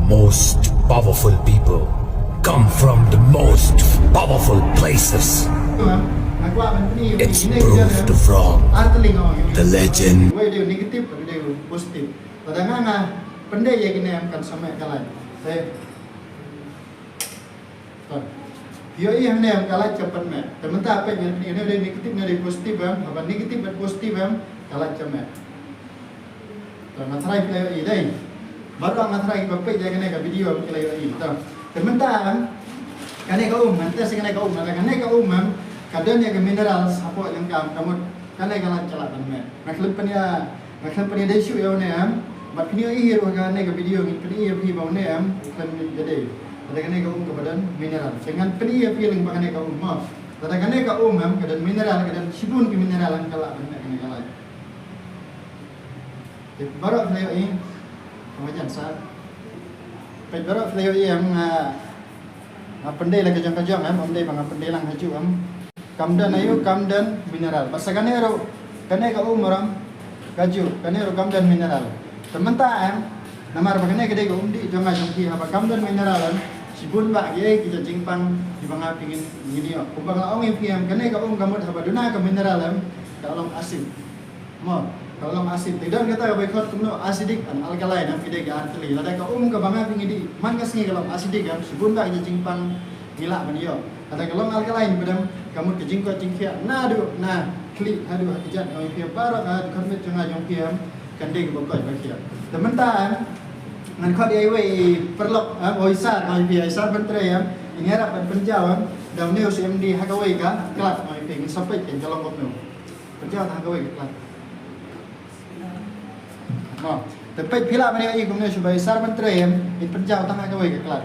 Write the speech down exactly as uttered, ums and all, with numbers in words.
Most powerful people come from the most powerful places. It's proved wrong. The legend. Wei dei negative, wei dei positive. Lada nga nga pyndei ïa kine em kan sa meh ka light. Te. Phi ïohi hangne em ka light ka pan meh. Te mynta peit ngan pyni ne dei negative ne dei positive em. Haba negative bad positive em ka light ka meh. To nga tharai phi la ïohi dei. Baroh nga tharai kiba peit ïa kane ka video em ki la ïohi. To te mynta em kane ka um, ngan test ïa kane ka um, lada kane ka um em ka don ïa ka minerals hapoh lyngkam, ka mut kane ka light ka lah ban meh. Nga khlem pynïa, nga khlem pynïadei shuh ïa une em. Bad phin ïohi ruh ha kane ka video ngin pyni ïa phi ba une em u khlem ïadei. Lada kane ka um kaba don mineral. Te ngan pyni ïa phi lyngba kane ka um mo. Lada kane ka um em ka don mineral, ka don shibun ki mineral em ka lah ban meh kane ka light. Te baroh phi la ïohi. Ka marjan sa. Peit baroh phi la ïohi em, nga, nga pyndei la ka jong ka jong em, ym dei ba nga pyndei lang ha juh em. Kam don aïu, kam don mineral. Bad sa kane ruh, kane ka um ruh ka juh, kane ruh kam don mineral. Te mynta em, namar ba kane ka dei ka um dih jong nga jong phi, haba kam don mineral em, shibun bah kiei ki jingpang kiba nga phi ngin, ngin ïoh. Kumba nga ong ïa phi em, kane ka um ka mut haba duna ka mineral em ka long acid. Mo, ka long acid. Te don kata kaba khot kumno, acidic and alkaline, em, ki dei ki ar tylli. Lada ka um kaba nga phi ngi dih man ka sngi ka long acidic em, shibun bah ki jingpang ngi lah ban ïoh. Lada ka long alkaline pat em, ka mut ka jingkoit jingkhiah naduh na khlieh haduh ha ki jait, em, phi baroh ka dkhot met jong nga jong phi em kan dei kaba koit ba khiah. Te mynta em ngan khot ïa iwei i paralok, em, o i sar, em, phi i sar ban trei em, in ïarap ban pynjaw em da une u C M D ha kawei ka klat, em, phi ngin sa peit kan ka long kumno. Pynjaw tang ha kawei ka klat. Mo, te peit phi lah ban ïohi kumne shuwa ba i sar ban trei em, in pynjaw tang ha kawei ka klat.